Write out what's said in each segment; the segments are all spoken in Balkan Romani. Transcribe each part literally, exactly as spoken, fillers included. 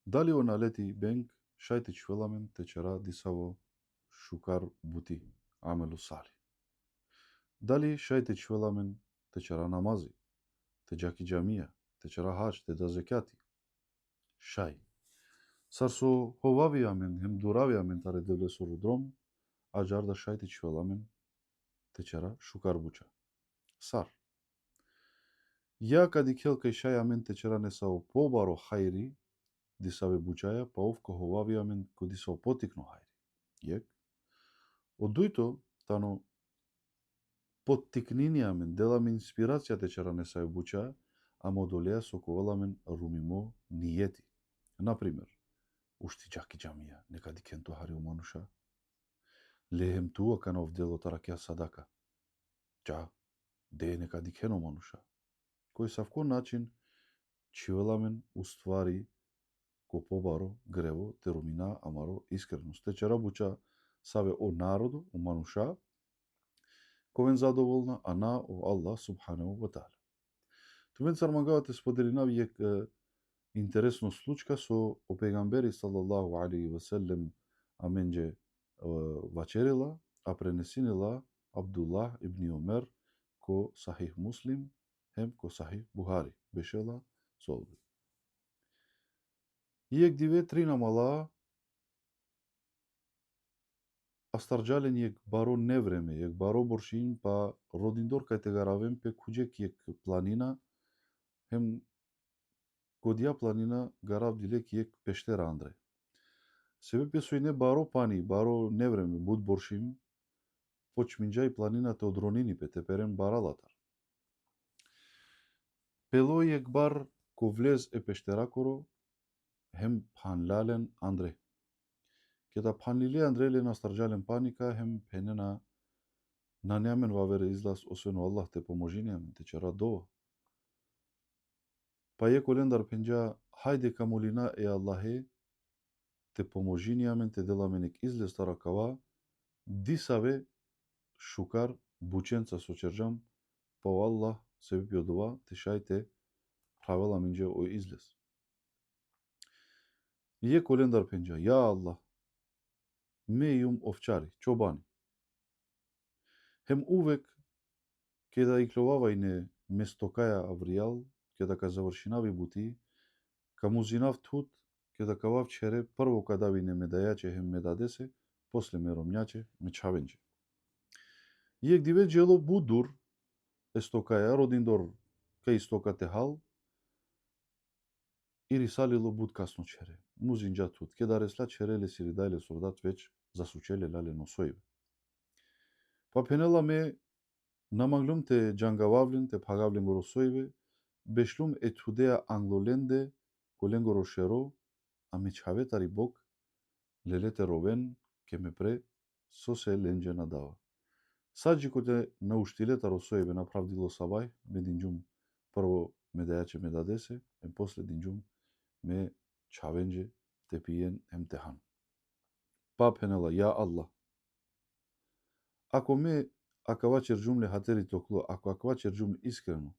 Dali o naleti beng šaj te čhivel amen te čera disavo šukar buti, amelu salih? Dali šaj te čhivel amen te čera namazi, te dža ki džamija, te čera hadž, te da zekati? Šaj. Sar so hovavi amen, hem duravi amen tari Devlesoro drom, ađar da šaj te čhivel amen te čera šukar buča. Sar? Ja ka dikhel kaj šaj amen te čera nesavo pobaro hajri disave bučaja, pa ov ka hovavi amen ko disavo potikno hajri. Jek. O dujto tano potiknini amen, del amen inspiracija te čera nesave buča, ama odoleja so ka ovel amen rumimo nijeti. Na primer, ušti dža ki džamija, neka dikhen tu hari o manuša. Le hem tu akana ov del o taro akija sadaka. Dža, de, neka dikhen o manuša. Ko esavko način čhivel amen u stvari ko pobaro grevo te rumina amaro iskrenost. Te čera buča save o narodo, o manuša ka oven zadovolna, a na o Allah subhanehu ve teala. Tumencar mangava te spodelinav jek, e, interesno slučka so o pejgamberi sallallahu alejhi ve sellem amenđe, e, vaćerela, a prenesinela Abdullah ibn Omer ko Sahih Muslim, hem ko Sahih Buhari, bešela solbi. Jek dive trin amala astarđa len jek baro nevreme, jek baro boršin, pa rodindor kaj te garaven pe khuđe ki jek planina, hem ko dija planina garavdile ki jek pešter andre. Sebepi so ine baro pani, baro nevreme, but boršin, počminđa i planina te odronini pe, te peren bara latar. Pelo jek bar ko vlez e pešterakoro, hem phanla len andre. Keda phanlile andre len, astarđa len panika, hem phenena: Nane amen vaver izlaz osven o Allah, te pomožini amen, te čera dova. Pa jek olendar phenđa: Hajde ka molina e Allahe te pomožini amen, te del amen jek izlez taro akava, disave šukar bučenca so čerđam, pa o Allah sebepi odova te šaj te phravel amenđe o izlez. Jek olendar phenđa: Ja Allah, me jum ovčari, čobani. Hem uvek keda iklovava ine me stokaja avrijal, keda ka završinav i buti, ka muzinav thut, keda ka avav čhere, prvo ka dav ine me dajaće hem me dadese, posle me romnjaće, me čhavenđe. Jek dive đelo but dur e stokaja, rodindor kaj i stoka te hal, irisalilo but kasno čhere. Muzinđa thut. Keda resla čhere, lesiri daj, lesoro dad već zasučele, lale o sojbe. Pa phenela: Me na manglum te džangavav len, te phagav lengoro sojbe, bešlum e thudeja anglo lende, ko lengoro šero, a me čhave tari bok lele te roven, ke me pre, sose lenđe na dava. Sa džikote na uštile taro sojbe, na phravdilo sabaj, me dinđum prvo me dajaće, me dadese, em posle dinđum me čhavenđe te pijen em te han. Pa phenela: Ja Allah, ako me akava čerđum le hateri toklo, ako akava čerđum le iskreno,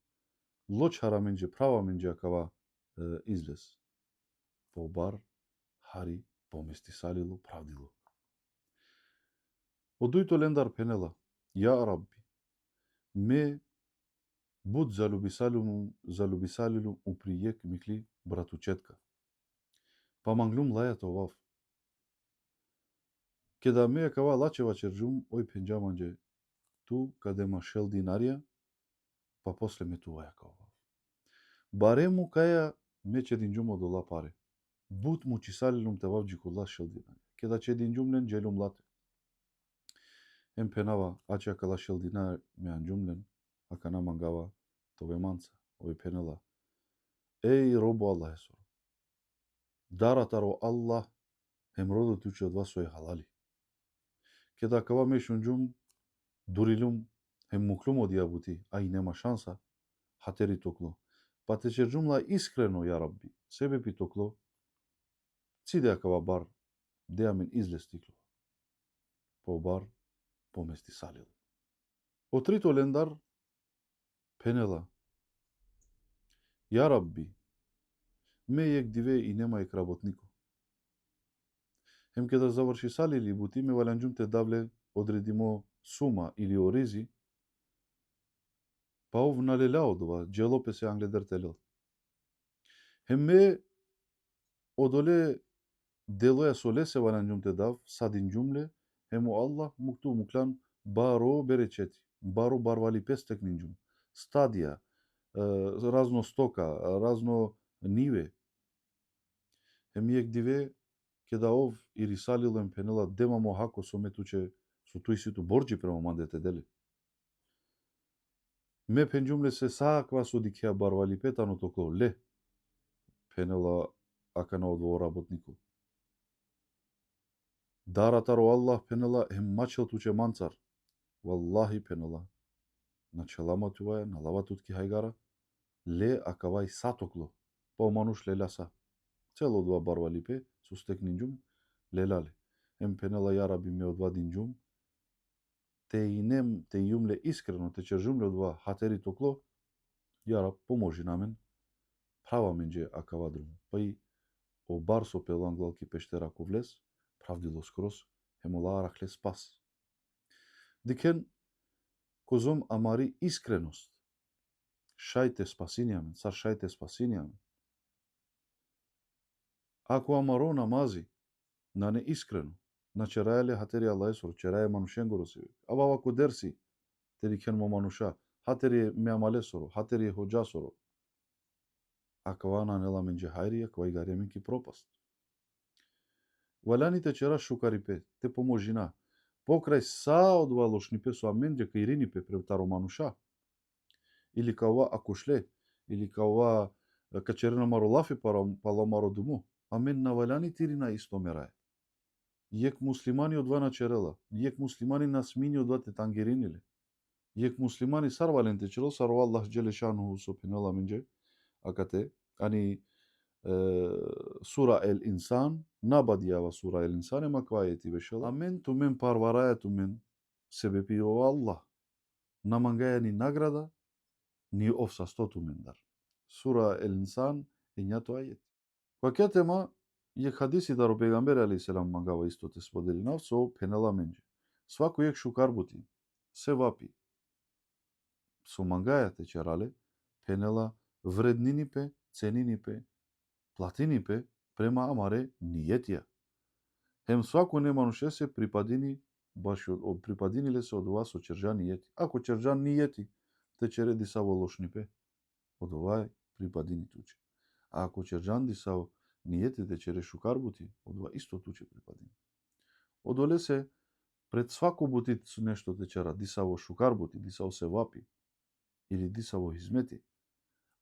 lo čhar amenđe, phrav amenđe akava, e, izlez. Po bar hari pomestisalilo, phravdilo. O dujto lendar phenela: Ja Rabbi, me but zaljubisalilum, zaljubisalilum upri jek mikli bratučetka. Pa manglum laja te ovav. Keda me akava lačhe vaćerđum, oj phenđa manđe: Tu ka de ma šel dinarja, pa posle me tuvaja ka ovav. Bare mukaja me čedinđum odola pare. But mučisalilum te ovav džikola šel dinarja. Keda čedinđum len, dželum late. Em phenava: Ače akala šel dinarja me anđum len, akana mangava te ove manca. Oj phenela: Ej robo Allahesoro, dara taro Allah, hem rodo tuće odova soj halali. Keda akava me šunđum, durilum, hem muklum odija buti, a ine ma šansa hateri toklo. Pa te čerđum la iskreno, ja Rabbi, sebepi toklo, cide akava bar, de amen izlez te iklova. Po bar pomestisalilo. O trito lendar phenela: Ja Rabbi, Me jekh dive inema jekh rabotniko. Hem keda završisali li buti, me valjanđum te dav le odredimo suma ili o rizi, pa ov na lela odova, dželo pese angleder te lel. Hem me odole deloja so lese valjanđum te dav, sadinđum le, hem o Allah muktu muklan baro berećeti, baro barvalipe stekninđum, stadija, e, razno stoka, razno nive. Hem jekh dive, keda ov irisalilo hem phenela: De ma mo hako, so me tuće, so tu isi tu bordži prema mande te de le. Me phenđum lese: Sa akava so dikhea barvalipe tano toklo, le. Phenela akana odova rabotniko: Dara taro Allah, phenela, hem ma čhel tuće mancar. Vallahi, phenela, na čhela ma tuvaja, na lava tut ki hajgara, le akava i sa toklo. Pa o manuš lela sa. Celo odova barvalipe so stekninđum, lela le. Hem phenela: Ja Rabi, me odova dinđum, te inem, te ijum le iskreno, te ćerđum le odova hateri toklo, ja Rab, pomožin amen, phrav amenđe akava drumo. Pa i o bar so pelo anglal ki peštera ko vles, phravdilo skroz, hem ola arakhle spas. Dikhen kozom amari iskrenost šaj te spasini amen, sar šaj te spasini amen. Ako amaro namazi nane iskreno, na ćeraja le hateri Allahesoro, ćeraja manušengoro sebepi. Avava ko dersi, te dikhen mo manuša, hateri me amalesoro, hateri hodžasoro. Akava na anela amenđe hajri, akava igari amen ki propast. Valjani te ćera šukaripe, te pomožina. Pokraj sa odova lošnipe so amenđe ka irini pe pre taro manuša, ili ka ova akušle, ili ka ova, e, ka ćeren amaro lafi palo, palo amaro dumo. Amen na valjani te irina isto meraja. Jekh muslimani odova na ćerela, jekh muslimani na smini odova te tangirini le. Jekh muslimani sar valjani te ćerel, sar o Allah dželle šanuhu so phenela amenđe akate, ani, e, sura El Insan, nabadijava sura El Insan, em akava ajeti bešela: Amen tumen parvaraja tumen, sebepi o Allah na mangaja ni nagrada, ni ov sasto tumendar. Sura El Insan, enjato ajeti. Ko akija tema, jekh hadisi taro pejgamberi alejhi selam mangava isto te spodelinav, so phenela amenđe: Svako jekh šukar buti, sevapi, so mangaja te ćera le, phenela, vrednini pe, cenini pe, platini pe prema amare nijetija. Hem svakone manušese pripadini, baš o, o, pripadini lese odova so ćerđa nijeti. Ako ćerđan nijeti te ćere disavo lošnipe, odova pripadini tuće. A ako ćerđan disavo nijeti te ćere šukar buti, odova isto tuće pripadini. Odolese, pred svako buti nešto te ćera, disavo šukar buti, disavo sevapi, ili disavo hizmeti,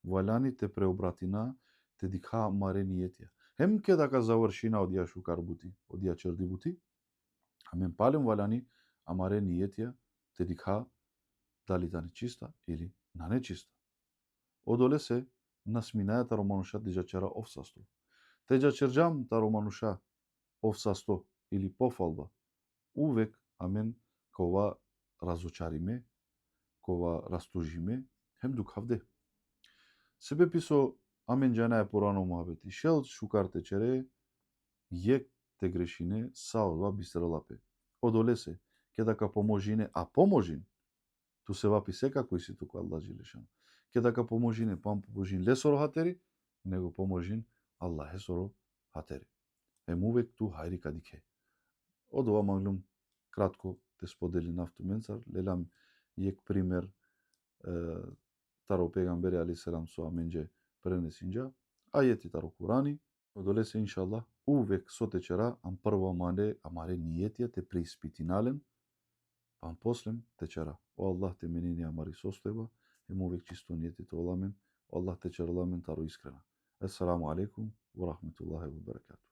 valjani te preobratina, te dikha amare nijetija. Hem keda ka završina odija šukar buti, odija ćerdi buti, amen palem valjani amare nijetija te dikha dali tane čista ili nane čista. Odolese na sminaja taro manuša te džaćera ov sasto. Te džaćerđam taro manuša ov sasto ili pofalba, uvek amen ka ova razočarime, ka ova rastužime, hem dukhavde. Sebepi so amen džanaja purano muhabeti: Šel šukar te ćere, jekh te grešine, sa odova bistrela pe. Odolese, keda ka pomožine, a pomožin, tu sevapi sekako isi tu ko Allah dželle šanuhu. Keda ka pomožine, pa pomožin lesoro hateri, nego pomožin Allahesoro hateri. Hem uvek tu hajri ka dikhe. Odova manglum kratko te spodelinav tumencar, lelam jekh primer, e, taro pejgamberi alejhi selam so amenđe prenesinđa, ajeti taro Kurani. Odolese, inšallah, uvek so te ćera, am prvo amare, amare nijetija te preispitina len, pa am poslem te ćera. O Allah te menini amari sostojba, hem uvek čisto nijeti te ovel amen, o Allah te ćerel amen taro iskrena. Esselamu alejkum ve rahmetullahi ve berekatuhu.